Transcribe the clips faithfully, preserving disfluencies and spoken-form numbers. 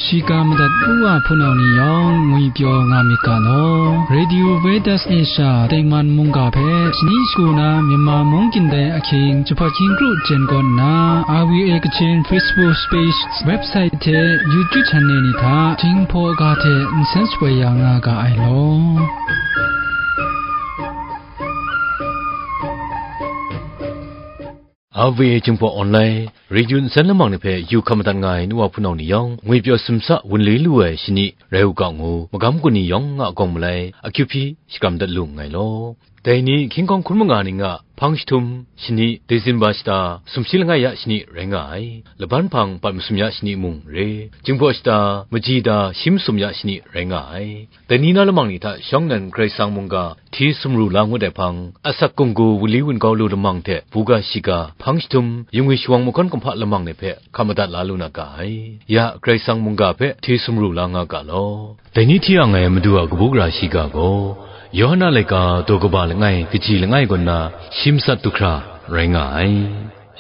Shiga madat u wa hpunau ni yawng ngwi pyaw nga myit ga law. Radio Vedas Asia tengman mungga hpe shani shagu na Myanmar mung kyin dai ahkying jahpat hkying kru jen kaw nna, R V A Kachin Facebook page, website hte YouTube channel ni hta Jinghpaw ga hte nsen shapoi ya nga ga ai law. R V A Jinghpaw Online Radio nsen lamang ni hpe yu hkam madat nga ai nu wa hpunau ni yawng, ngwi pyaw sumsa wunli lu ai shani rai u ga ngu, magam kun ni yawng a gawng malai akyu hpyi shakram dat lu nngai law. Dai ni hkying hkawng hkun manga ning a hpang jahtum shani, December shata sumshi langai ya shani rai nga ai. Laban hpang pat masum ya shani mung re, Jinghpaw shata maji da shi masum ya shani rai nga ai. Dai ni na lamang ni hta shawng nnan Karai Kasang mungga hti sumru la ngut ai hpang, asak gunggu wunli wungkau lu lamang hte buga shiga hpang jahtum yungwi shawang mahkawn kumhpa lamang ni hpe hkam madat la lu na ga ai. Ya Karai Kasang mungga hpe hti sumru la nga ga law. Dai ni hti ang ai Madu a kabu gara shiga gaw, Yawhan a laika daw kaba langai kaji langai kaw nna shi matsat du hkra rai nga ai.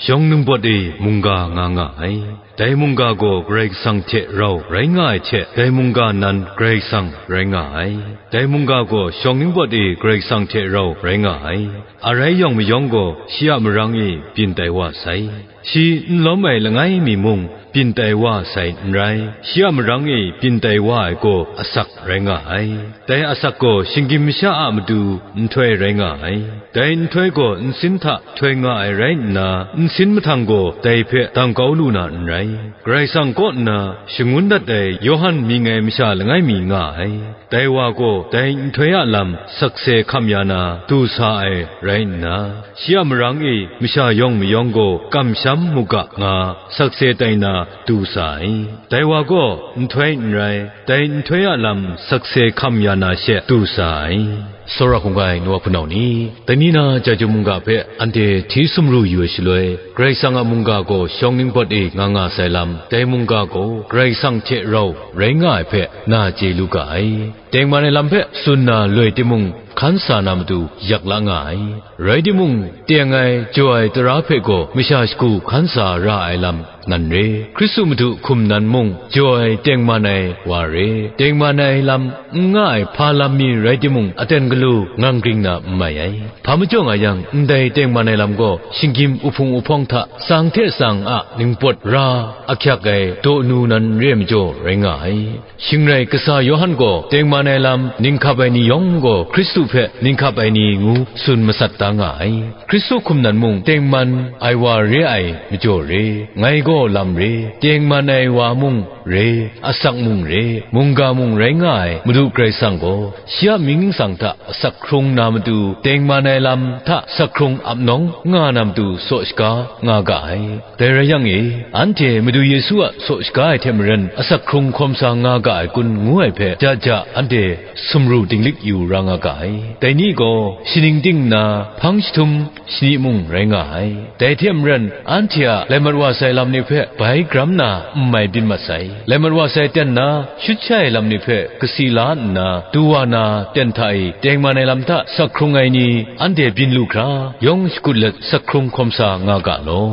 Shawng ningpawt e mungga nga nga ai. Dai mungga gaw Karai Kasang hte rau rai nga ai hte, dai mungga nan Karai Kasang rai nga ai. Dai mungga gaw shawng ningpawt e Karai Kasang hte rau rai nga ai. A rai yawng mayawng gaw shi a marang e byin tai wa sai. Shi n lawm ai langai mi mung byin tai wa sai n rai. Shi a marang e byin tai wa ai gaw asak rai nga ai. Dai asak gaw shinggyim masha a matu nhtoi rai nga ai. Dai nhtoi gaw nsin hta htoi nga ai rai nna, nsin mahtang gaw dai hpe dang kau lu na n rai. Karai Kasang kaw nna shangun dat ai Yawhan mying ai masha langai mi nga ai. Dai wa gaw dai nhtoi a lam sakse hkam ya na du sa ai rai nna, shi a marang e masha yawng mayawng gaw kamsham mu ga nga sakse tai na du sa ai. Dai wa gaw nhtoi n rai, dai nhtoi a lam sakse hkam ya na she du sa ai. Tsawra hkungga ai nu wa hpunau ni, dai ni na Chyeju mungga hpe anhte hti sumru yu ai shaloi, Karai Kasang a mungga gaw shawng ningpawt e nga nga sai lam, dai mungga gaw Karai Kasang hte rau rai nga ai hpe na chye lu ga ai. Tengman ai lam hpe tsun na loi timung, hkan sa na matu yak la nga ai. Rai timung, teng ai, jaw ai tara hpe gaw masha shagu hkan sa ra ai lam nan re. Hkristu Madu hkum nan mung, jaw ai tengman ai wa re. Tengman ai lam n nga ai hpa lam mi rai timung, aten galu ngang gring na n mai ai. Hpa majaw nga yang, ndai tengman ai lam gaw shinggyim uhpung uhpawng hta tsang hte tsang a ningpawt ra ahkyak ai dawnu nan re ai majaw rai nga ai. Shing rai, kasa Yawhan gaw tengman ai lam ninghkap ai ni yawng gaw Hkristu hpe ninghkap ai ni ngu tsun matsat da nga ai. Hkristu hkum nan mung tengman ai wa re ai majaw re, ngai gaw lam re, tengman ai wa mung re, asak mung re, mungga mung rai nga ai Madu Karai Kasang gaw, shi a mying ningsang hta asak hkrung na matu, tengman ai lam hta asak hkrung ap nawng nga na matu saw shaga nga ga ai. Dai rai yang e, anhte Madu Yesu a saw shaga ai hte maren asak hkrung hkawm sa nga ga ai kun ngu ai hpe, ja ja anhte sumru dinglik yu ra nga ga ai. Dai ni gaw, shaning ting nna hpang jahtum shani mung rai nga ai. Dai hte maren, anhte a lai mat wa sai lam ni hpe bai gram na n mai byin mat sai. Lai mat wa sai ten na, shut sha ai lam ni hpe kasi la nna, du wa na ten hta e tengman ai lam hta sak hkrung ai ni, anhte byin lu hkra, yawng shakut let sak hkrung hkawm sa nga ga law.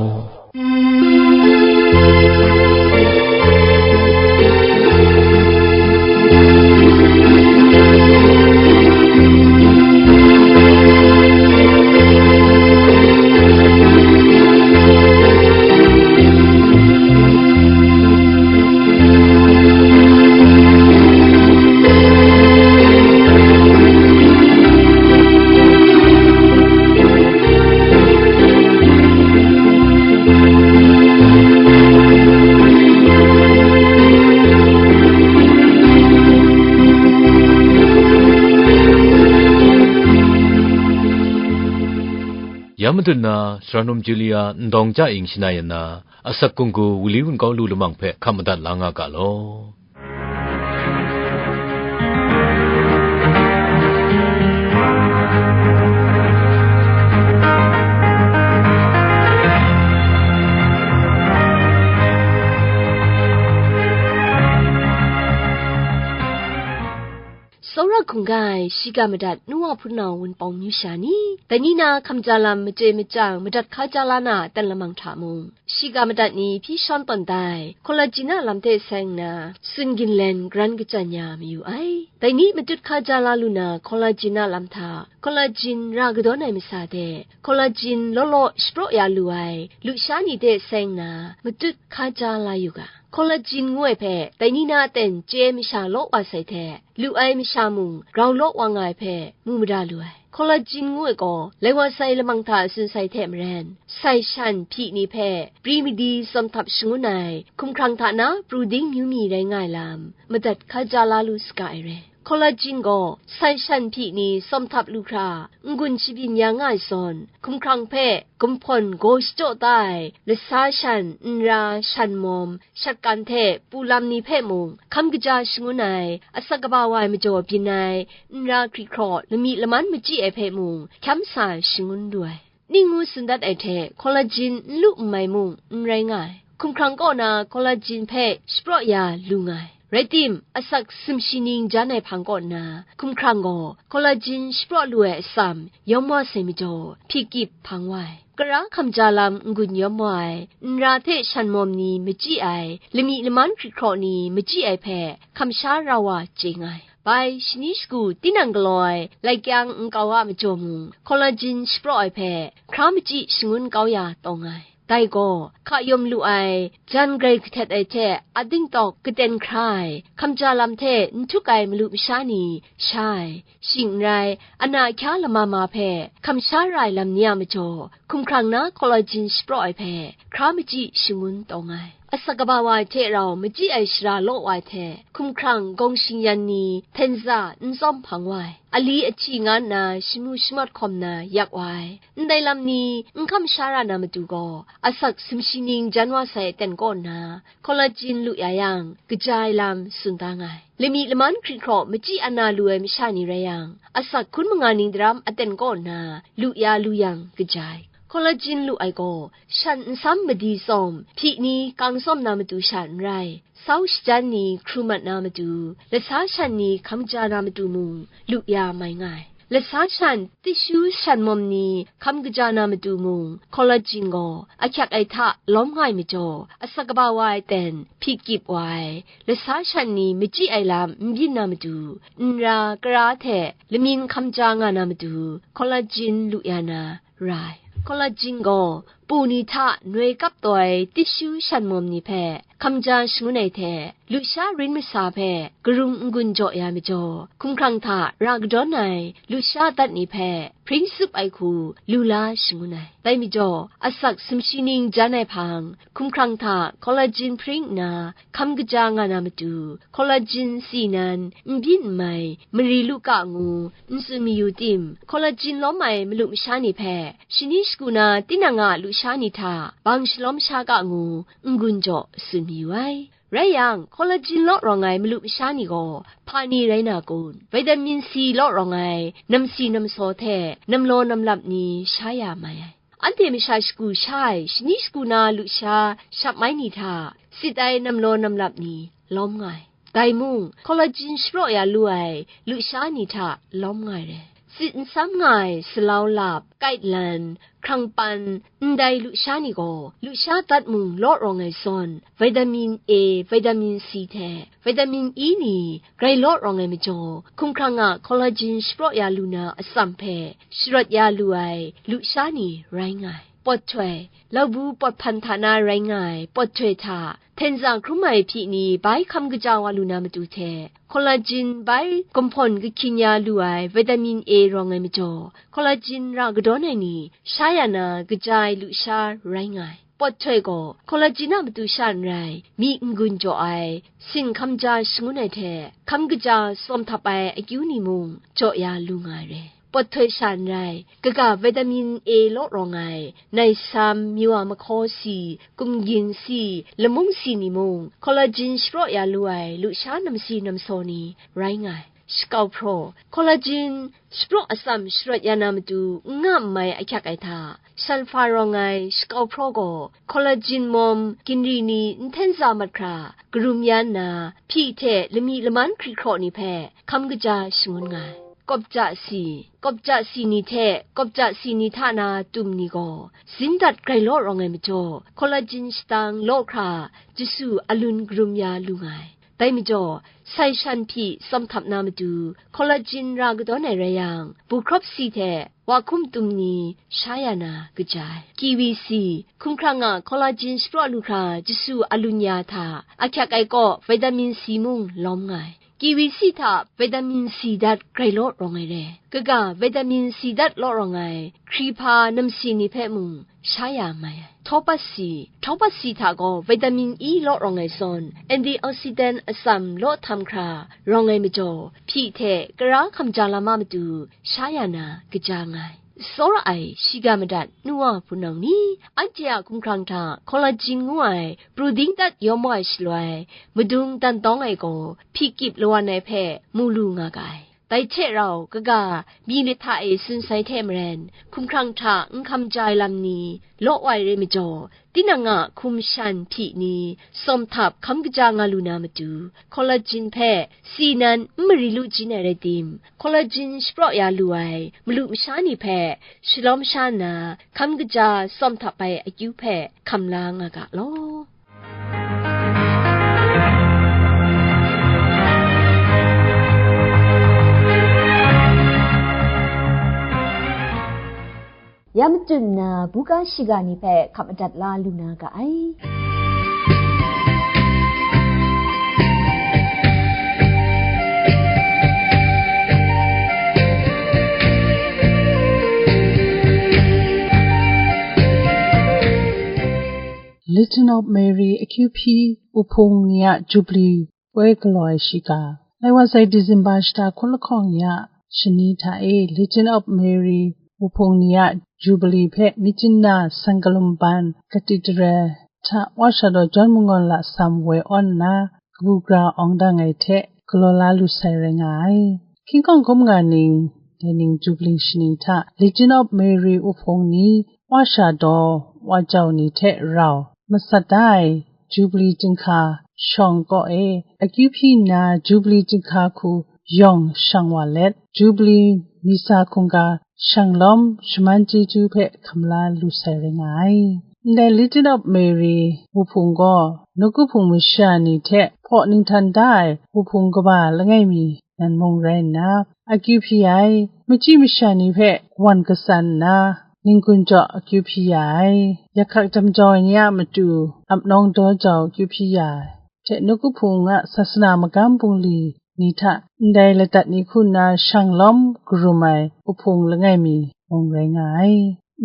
Ya madat na, Sara Num Julia Ndawng Ja Ing shanai nna, asak gunggu wunli wungkau lu lamang hpe hkam madat la nga ga law. Tsawra hkungga ai shiga madat nu wa hpunau wunpawng myu sha ni, dai ni na hkamja lam machye machyang madat hkaja la na aten lamang hta mung, shiga madat ni hpyi shawn tawn da ai, collagen a lam hte seng nna, tsun ginlen garan kachyan ya mayu ai. Dai ni matut hkaja la lu na collagen a lam hta, collagen ra kadawn ai masa hte, collagen law law shapraw ya lu ai lusha ni hte seng nna, matut hkaja la yu ga. Collagen ngu ai hpe, dai ni na aten chye masha law wa sai hte, lu ai masha mung grau law wa nga ai hpe, mu mada lu ai. Collagen ngu ai gaw, lai wa sai lamang hta tsun sai hte maren, sai shan hpyi ni hpe, pri madi tsawm htap shangun ai, hkumhkrang hta na pru ding myu mi rai nga ai lam, madat hkaja la lu saga ai re. Collagen gaw, sai shan hpyi ni tsawm htap lu hkra, n-gun shabyin ya nga ai zawn, hkumhkrang hpe gumhpawn gaw shachyaw da ai, lasa shan, nra, shan mawm, shatkan hte pu lam ni hpe mung, hkam kaja shangun ai, asak kaba wa ai majaw byin ai, nra hkri hkraw, lami laman machyi ai hpe mung, hkyam sa shangun lu ai. Ning ngu tsun dat ai hte, collagen n lu n mai mung, n rai nga ai. Hkumhkrang kaw na collagen hpe shapraw ya lu nga ai. Rai tim, asak sumshi ning jan ai hpang kaw nna, hkumhkrang gaw collagen shapraw lu ai atsam yawm wa sai majaw, hpyi kyip hpang wa ai. Kara hkamja lam n-gun yawm wa ai, nra hte shan mawm ni machyi ai, lami laman hkrit hkraw ni machyi ai hpe, hkamsha ra wa chye nga ai. Bai shani shagu tinang galaw ai, lai kyang nkau a majaw mung, collagen shapraw ai hpe, hkra machyi shangun kau ya taw nga ai. Dai gaw, hka yawm lu ai, jan grai kahtet ai hte, a dingtawk katen hkra ai, hkamja lam hte n htuk ai malu masha ni sha ai, shing n rai, ana ahkya lama ma hpe, hkamsha ra ai lam ni a majaw, hkumhkrang na collagen shapraw ai hpe, hkra machyi shangun taw nga ai. Asak kaba wa ai hte rau machyi ai shara law wa ai hte, hkumhkrang gawng shingyan ni, htenza n tsawm hpang wa ai, ali ahti nga nna shamu shamawt hkawm na yak wa ai, ndai lam ni n hkam sha ra na matu gaw, asak sumshi ning jan wa sai aten kaw nna, collagen lu ya yang, kaja ai lam tsun da nga ai. Lami laman hkrit hkraw machyi ana lu ai masha ni rai yang, asak hkun manga ning daram aten kaw nna, lu ya lu yang, kaja ai. Collagen lu ai gaw, shan nsam madi tsawm, hpyi ni kang tsawm na matu sha n rai, sau shajan ni hkru mat na matu, lasa shan ni hkam ja na matu mung, lu ya mai nga ai. Lasa shan, tishu shan mawm ni hkam kaja na matu mung, collagen gaw ahkyak ai hta lawm nga ai majaw, asak kaba wa ai ten hpyi kyip wa ai, lasa shan ni machyi ai lam n byin na matu, nra, kara hte lamyin hkam ja nga na matu, collagen lu ya na ra ai. Collagen gaw pu ni hta noi kap taw ai tishu shan mawm ni hpe hkam ja shangun ai hte, lusha rin masa hpe karung n-gun jaw ya majaw, hkumhkrang hta ra kadawn ai lusha dat ni hpe hpring tsup ai hku lu la shangun ai. Dai majaw, asak sumshi ning jan ai hpang, hkumhkrang hta collagen hpring nna hkam kaja nga na matu, collagen si nan, n byin n mai, mari lu ka ngu, n tsun mayu tim, collagen lawm ai malu masha ni hpe, shani shagu na tinang a lusha ni hta bang shalawm sha ka ngu, n-gun jaw tsun mayu ai. Rai yang, collagen law rawng ai malu masha ni gaw, hpa ni rai na kun? Vitamin C law rawng ai namsi namsaw hte namlaw namlap ni sha ya mai ai. Anhte masha shagu sha ai shani shagu na lusha shap mai ni hta, sit ai namlaw namlap ni lawm nga ai. Dai mung, collagen shapraw ya lu ai lusha ni hta lawm nga ai re. Sit nsam nga ai salau lap, kait lan, hkrang pan, ndai lusha ni gaw, lusha dat mung law rawng ai zawn, vitamin A, vitamin C hte vitamin E ni grai law rawng ai majaw, hkumhkrang a collagen shapraw ya lu na atsam hpe sharawt ya lu ai lusha ni rai nga ai. Pawt htoi, laubu pawt hpan hta na rai nga ai pawt htoi hta, htenza hkrum ai hpyi ni bai hkam kaja wa lu na matu hte, collagen bai gumhpawn kahkyin ya lu ai vitamin A rawng ai majaw, collagen ra kadawn ai ni sha ya na kaja ai lusha rai nga ai. Pawt htoi gaw, collagen a matu sha n rai, myi n-gun jaw ai, sin hkam ja shangun ai hte, hkam kaja tsawm htap ai akyu ni mung jaw ya lu nga ai re. Pawt htoi sha n rai, kaga vitamin A law rawng ai, naisam, myu a mahkaw si, kumgyin si, lamung si ni mung, collagen shapraw ya lu ai lusha namsi namsaw ni rai nga ai. Shakau hpraw, collagen shapraw atsam sharawt ya na matu n nga n mai ahkyak ai hta, Shanhpa rawng ai shakau hpraw gaw, collagen mawm ginri ni n hten za mat hkra, karum ya nna, hpyi hte lami laman hkri hkraw ni hpe hkam kaja shangun nga ai. Kawpja si, kawpja si ni hte kawpja si ni hta na tum ni gaw, zindat grai law rawng ai majaw, collagen shatang law hkra, jasu alun karum ya lu nga ai. Dai majaw, sai shan hpyi tsawm htap na matu, collagen ra kadawn ai rai yang, bu hkrawp si hte wa hkum tum ni sha ya na kaja ai. Kiwi si, hkumhkrang a collagen shapraw lu hkra jasu alun ya hta, ahkyak ai kaw vitamin C mung lawm nga ai. Kiwi si hta vitamin C dat grai law rawng ai re. Kaga vitamin C dat law rawng ai, hkrihpa namsi ni hpe mung sha ya mai ai. Htawpat si, htawpat si hta gaw vitamin E law rawng ai zawn, antioxidant atsam law htam hkra rawng ai majaw, hpyi hte kara hkamja lam a matu sha ya na kaja nga ai. Tsawra ai shiga madat nu wa hpunau ni, anhte a hkumhkrang hta collagen ngu ai pru ding dat yawm wa ai shaloi, madung dan tawng ai gaw hpyi kyip lawan ai hpe mu lu nga ga ai. Dai hte rau, kaga mi lit hta e tsun sai hte maren, hkumhkrang hta n hkamja ai lam ni law wa ai re majaw, tinang a hkum shan hpyi ni tsawm htap hkam kaja nga lu na matu, collagen hpe si nan n mari lu jin ai rai tim, collagen shapraw ya lu ai malu masha ni hpe shalawm sha nna, hkam kaja tsawm htap ai akyu hpe hkam la nga ga law. Ya matut nna, buga shiga ni hpe hkap madat la lu na ga ai. Legion of Mary akyu hpyi wuhpung ni a Jubilee poi galaw ai shiga, lai wa sai December shata hkun lahkawng ya shani hta e, Legion of Mary wuhpung ni a Jubilee hpe Myitkyina Sankalumban Cathedral hta Wa Sha Daw John Mangawn Lasam woi awn nna, kabu gara awng dang ai hte galaw la lu sai rai nga ai. Hkying hkawng hkun manga ning, dai ning Jubilee shaning hta Legion of Mary wuhpung ni Wa Sha Daw, Wa Jau ni hte rau masat da ai Jubilee chyinghka shawng kaw e akyu hpyi nna, Jubilee chyinghka hku yawng shang wa let, Jubilee Misa hkungga shang lawm shaman chyeju hpe hkam la lu sai rai nga ai. Ndai Legion of Mary wuhpung gaw, nawku hpung masha ni hte hpaw ninghtan da ai wuhpung kaba langai mi nan mung rai nna, akyu hpyi ai, machyi masha ni hpe kawan katsan nna, ning-gun jaw akyu hpyi ya ai, yakhak damjau ai ni a matu ap nawng daw jau akyu hpyi ya ai, hte nawku hpung a sasana magam bungli ni hta ndai ladat ni hku nna shang lawm karum ai wuhpung langai mi mung rai nga ai.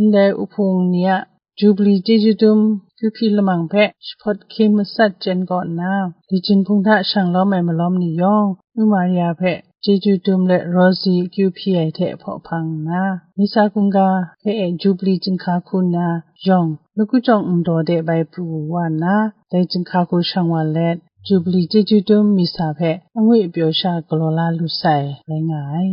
Ndai wuhpung ni a Jubilee chyeju dum akyu hpyi lamang hpe jahpawt hkye masat chyen kaw nna, Legion hpung hta shang lawm ai malawm ni yawng, Nu Maria hpe chyeju dum let Rosie akyu hpyi ai hte hpaw hpang nna, Misa hkungga hpe e Jubilee chyinghka hku nna yawng, nawku jawng ndaw de bai pru wa nna, dai chyinghka hku shang wa let, Jubilee chyeju dum Misa hpe angwi pyaw sha galaw la lu sai rai nga ai.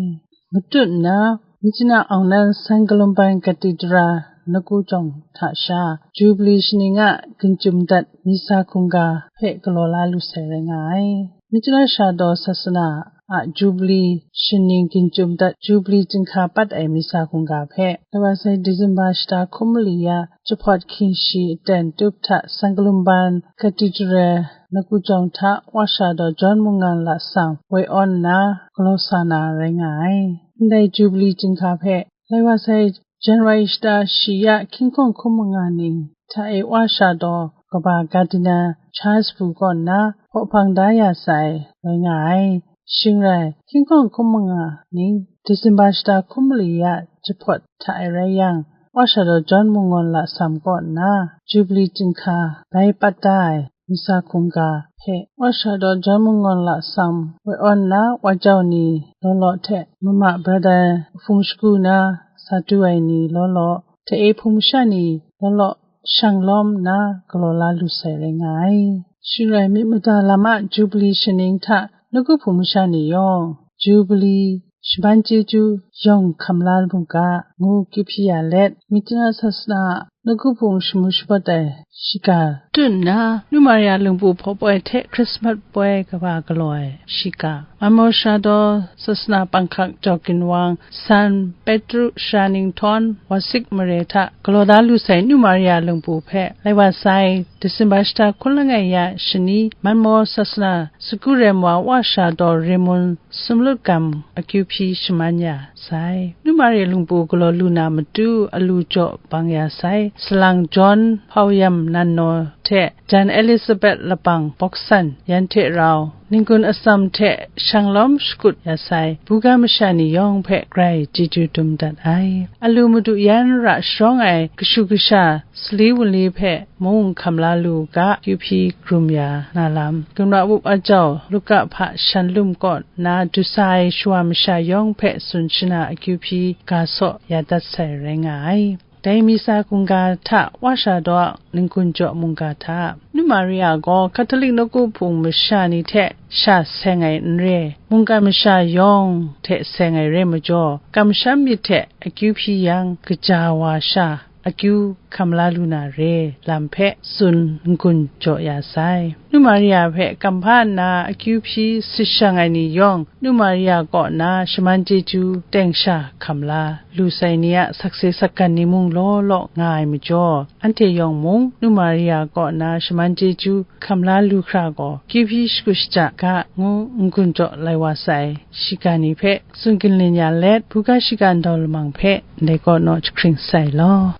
Matut nna, Myitkyina Aung Naing Sankalumban Cathedral nawku jawng hta sha, Jubilee shaning a gun chyum dat Misa hkungga hpe galaw la lu sai rai nga ai. Myitkyina Sha Daw sasana a Jubilee shaning gun chyum dat Jubilee chyinghka pat ai Misa hkungga hpe, lai wa sai December shata hkun mali ya jahpawt hkying shi aten tup hta Sankalumban Cathedral nawku jawng hta Wa Sha Daw John Mangawn Lasam woi awn nna galaw sa na rai nga ai. Ndai Jubilee chyinghka hpe, lai wa sai January shata shi ya hkying hkawng hkun manga ning hta e Wa Sha Daw kaba Cardinal Charles hpu kaw nna hpaw hpang da ya sai rai nga ai. Shing rai, hkying hkawng hkun manga ning December shata hkun mali ya jahpawt hta e rai yang, Wa Sha Daw John Mangawn Lasam kaw nna Jubilee chyinghka bai pat da ai Misa hkungga hpe, Wa Sha Daw John Mangawn Lasam woi awn nna Wa Jau ni law law hte, mama brother hpung shagu na sa du ai ni law law, hte e hpung masha ni law law shang lawm nna galaw la lu sai rai nga ai. Shing rai, myit mada lam a Jubilee shaning hta nawku hpung masha ni yawng, Jubilee shaman chyeju yawng hkam la mu ga, ngu kyu hpyi ya let, myit na sasana nawku hpung shamu shabat ai shiga tut nna, Nu Maria lungpu hpaw poi hte Hkrismat poi kaba galaw ai shiga, Manmaw Sara daw sasana panghkak Jaw Ginwang, San Petru Sara Ninghtawng, Wasik mare hta galaw da lu sai Nu Maria lungpu hpe lai wa sai, Disemba shata hkun langai ya shani, Manmaw sasana sagu rem wa Wa Sara daw Raymond Sumlut Gam akyu hpyi shaman ya sai. Nu Maria lungpu galaw lu na matu alu jaw bang ya sai, salang John Hpauyam Nannaw hte jan Elizabeth Lapang Bawksan, yan hte rau, n-gun atsam hte shanglawm shakut ya sai, buga masha ni yawng hpe grai chyeju dum dat ai. Alu madu yan ra sharawng ai kashu kasha sali wunli hpe mung hkam la lu ga, kyu hpyi hkrum ya na lam, Gun Wa Wup Ajau Luka hpa shan lum kaw nna du sa ai shawa masha yawng hpe tsun shana akyu hpyi ga saw ya dat sai rai nga ai. Dai misa hkungga hta Wa Sara daw a n-gun jaw mungga hta, Nu Maria gaw Catholic nawku hpung masha ni hte sha seng ai n re, mungkan masha yawng hte seng ai re majaw, kamsham myit hte akyu hpyi yang, kaja wa sha akyu hkam la lu na re lam hpe tsun n-gun jaw ya sai. Nu Maria hpe kamhpa nna akyu hpyi sit shang ai ni yawng, Nu Maria kaw na shaman chyeju teng sha hkam la lu sai ni a sakse sakgan ni mung law law nga ai majaw, anhte yawng mung Nu Maria kaw na shaman chyeju hkam la lu hkra gaw, kyu hpyi shagu shaja ga, ngu n-gun jaw lai wa sai shiga ni hpe tsun ginlin ya let, buga shiga ndau lamang hpe ndai kaw naw jahkring sai law.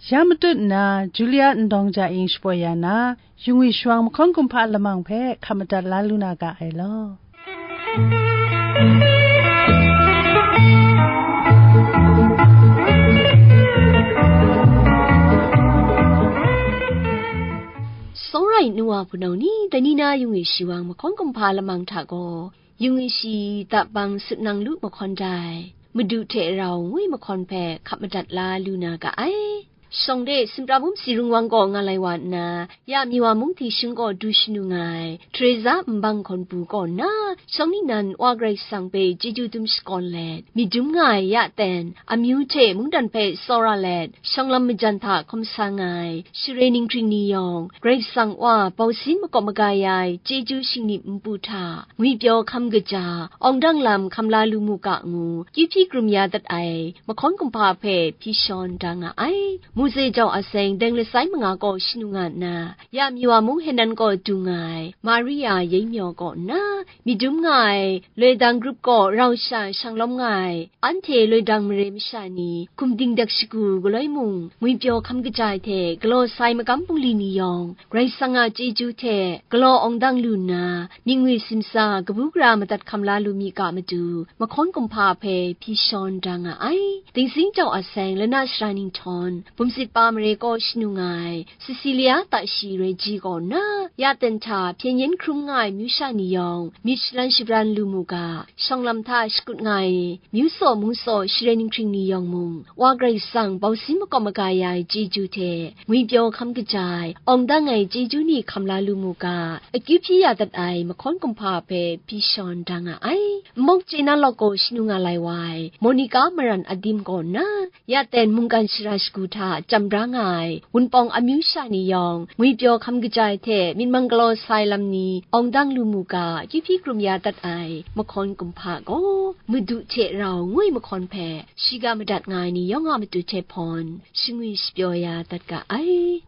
Ya matut nna, Julia Ndawng Ja Ing shapoi ya na, Yungwi Shawang mahkawn kumhpa lamang hpe hkap madat la lu na ga ai law. Sawrai nu wa hpunau ni, dai ni na Yungwi Shawang mahkawn kumhpa lamang hta gaw, Yungwi shi dap bang sut nang lu mahkawn dai, Madu hte rau ngwi mahkawn hpe hkap madat la lu na ga ai. Shawng de Sumprabum si rung wang gaw nga lai wa nna, ya Miwa mung di shung gaw du shanu nga ai, Teresa Nbang Hkawn Pru kaw nna, shawng ningnan Wa Karai Kasang hpe chyeju dum shakawn let, myit dum nga ai ya ten, amyu hte mungdan hpe tsawra let, shawng lam majan hta hkawm sa nga ai, share ninghkring ni yawng, Karai Kasang Wa bausin makawp maga ya ai, chyeju shingnip npu hta, ngwipyaw hkam kaja, awng dang lam hkam la lu mu ga ngu, kyu hpyi krum ya dat ai, mahkawn kumhpa hpe hpyi shawn da nga ai. Mose jau a seng deng lasai manga kaw shanu nga nna, ya Miwa mung Henan kaw dung nga ai, Maria Yei Myaw kaw nna, myit dum nga ai, loi dang grup kaw rau sha shang lawm nga ai, anhte loi dang mare masha ni, hkum dingdek shagu galoi mung, ngwipyaw hkam kaja ai hte galaw sai magam bungli ni yawng, Karai Kasang a chyeju hte galaw awng dang lu nna, myit ngwi simsa kabu gara madat hkam la lu mi ga matu, mahkawn kumhpa hpe hpyi shawn da nga ai. Dingsing jau a seng lana sara ninghtawn, bumsit pa mare kaw shanu nga ai, Cecilia Tashi Reji kaw nna, ya ten hta hpyen yen hkrum nga ai myu sha ni yawng, myit shalan shabran lu mu ga, shawng lam hta shakut nga ai, myu saw mung saw share ninghkring ni yawng mung, Wa Karai Kasang bausin makawp maga ya ai chyeju hte, ngwipyaw hkam kaja ai, awng dang ai chyeju ni hkam la lu mu ga, akyu hpyi ya dat ai mahkawn kumhpa hpe hpyi shawn da nga ai. Nmawk chye na lawk gaw shanu nga lai wa ai, Monica Maran Adim kaw nna, ya ten mungkan shara shagu hta jam bra nga ai, Wunpawng amyu sha ni yawng, ngwipyaw hkam kaja ai hte myit mang galaw sai lam ni awng dang lu mu ga, akyu hpyi hkrum ya dat ai, mahkawn kumhpa gaw, Madu hte rau ngwi mahkawn hpe, shiga madat nga ai ni yawng a matu hte hpawn, shangwi shapyaw ya dat ga ai.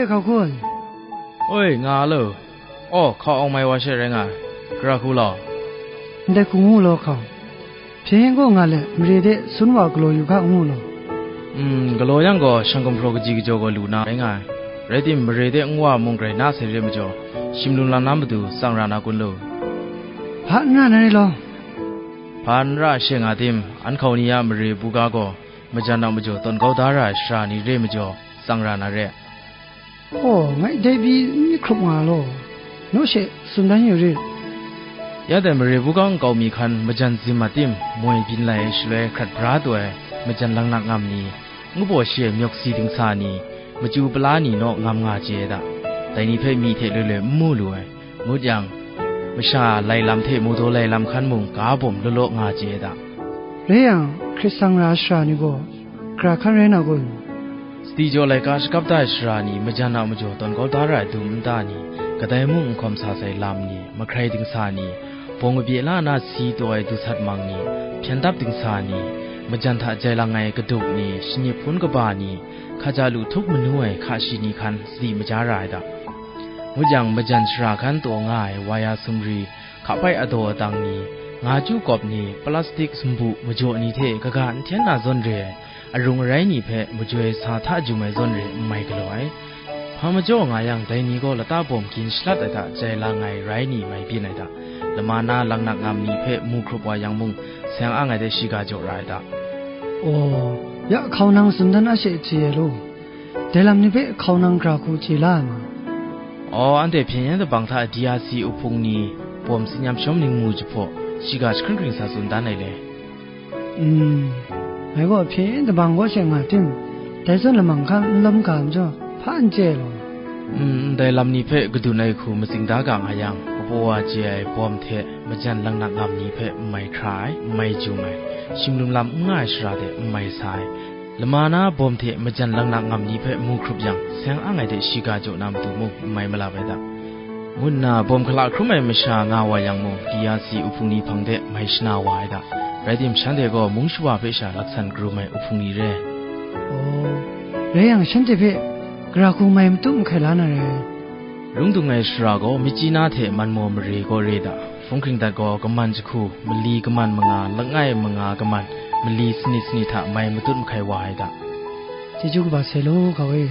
Hkau hkun. Oi, nga a lo. Aw, hkau awng mai wa she rai nga ai. Gara hku law. Ndai hku ngu law hkau. Hpyen gaw nga let, mare de sun wa galaw yu ga ngu law. Mm, galaw yang gaw, shang gumhpraw kaji kajaw gaw lu na rai nga ai. Rai tim, mare de nwa mung grai na sai re majaw, shim lum lam na matu tsang ra na kun lo. Hpa n ra na re law. Hpa n ra she nga tim, an hkau ni a mare buga gaw, majan a majaw tawn kau da ra ai sara ni re majaw, tsang ra na re. Aw, ngai dai pyi n myit hkrup nga law, naw she tsun dan yu rit. Ya dai mare buga nkau mi hkan majan zim a tim, moi byin lai ai shaloi hkrat bra taw ai majan laknak ngam ni, ngu baw shi ai myawk si dingsa ni, machyu pala ni naw ngam nga chye ai da. Dai ni hpe myi hte loi loi n mu lu ai. Ngut yang, masha lai lam hte mawdaw lai lam hkan mung ga bawm law law nga chye ai da. Rai yang, hkrit sang ra ai sara ni gaw, gara hkan rai na kun? Sadi jaw laika shakap da ai sara ni, majan a majaw tawn kau da ra ai dum nta ni, kadai mung n hkawm sa sai lam ni, mahkrai dingsa ni, bawng abye la na si taw ai dusat mang ni, hpyen dap dingsa ni, majan hta jai lang ai kaduk ni, shanip hpun kaba ni, hkaja lu htup manu ai hka shi ni hkan sadi maja ra ai da. Ngut yang, majan shara hkan taw nga ai waya sumri, hkapai adaw adang ni, nga chyu kawp ni, plastik sumbu majaw ni hte kaga n hten na zawn re ai, arung arai ni hpe majoi sa hta jum ai zawn re n mai galaw ai. Hpa majaw nga yang, dai ni gaw lata bawm gin shalat ai hta jai lang ai rai ni mai byin ai hta, lama na laknak ngam ni hpe mu hkrup wa yang mung, seng ang ai de shiga jaw ra ai hta. Aw, ya hkau nang tsun dan a she chye ai law. Dai lam ni hpe hkau nang gara hku chye la ai ma? Aw, anhte hpyen yen dabang hta D R C uhpung ni bawm tsin yam shawm ning mu jahpaw, shiga jahkring hkring sa tsun dan ai le. Mm, ngai gaw hpyen yen dabang kaw she nga tim, dai zawn lamang hkan n lawm ga majaw, hpa n chye ai law. Mm, ndai lam ni hpe kadun ai hku matsing da ga nga yang, kabaw wa chye ai bawm hte majan laknak ngam ni hpe n mai hkra ai, n mai jum ai, shim lum lam n nga ai shara de n mai sa ai, lama na bawm hte majan laknak ngam ni hpe mu hkrup yang, seng ang ai de shiga jaw na matu mung n mai malap ai da. Ngu nna bawm hkala hkrum ai masha nga wa yang mung, D R C uhpung ni hpang de mai shana wa ai da. Rai tim, shanhte gaw mung shawa hpe sha laksan karum ai uhpung ni re. Aw, rai yang, shanhte hpe gara hku mai matut mahkai la na re. Rung dung ai shara gaw, Myitkyina hte Manmaw mare kaw re da. Hpung hkring dat gaw, kaman jahku, mali kaman manga, langai manga kaman, mali sanit sanit hta mai matut mahkai wa ai da. Chyeju kaba sai law, hkau e.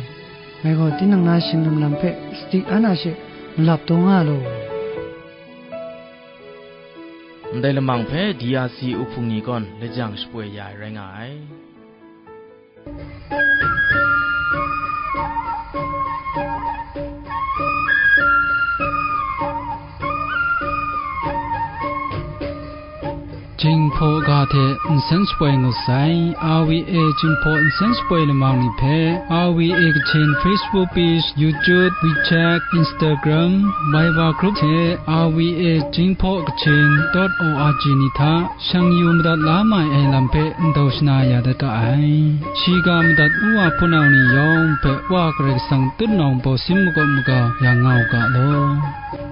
Ngai gaw tinang na shing lam lam hpe sadi an a she malap taw nga law. Ndai lamang hpe D R C uhpung ni kawn lajang shapoi ya ai rai nga ai. Jinghpaw ga hte nsen shapoi ngut sai, R V A Jinghpaw nsen shapoi lamang ni hpe, R V A Kachin Facebook page, YouTube, WeChat, Instagram, Viber group hte R V A Jinghpaw Kachin dot O R G ni hta shang yu madat la mai ai lam hpe ndau shana ya dat ga ai. Shiga madat u wa hpunau ni yawng hpe Wa Karai Kasang tutnawng bawsin makawp maga yang nga u ga law.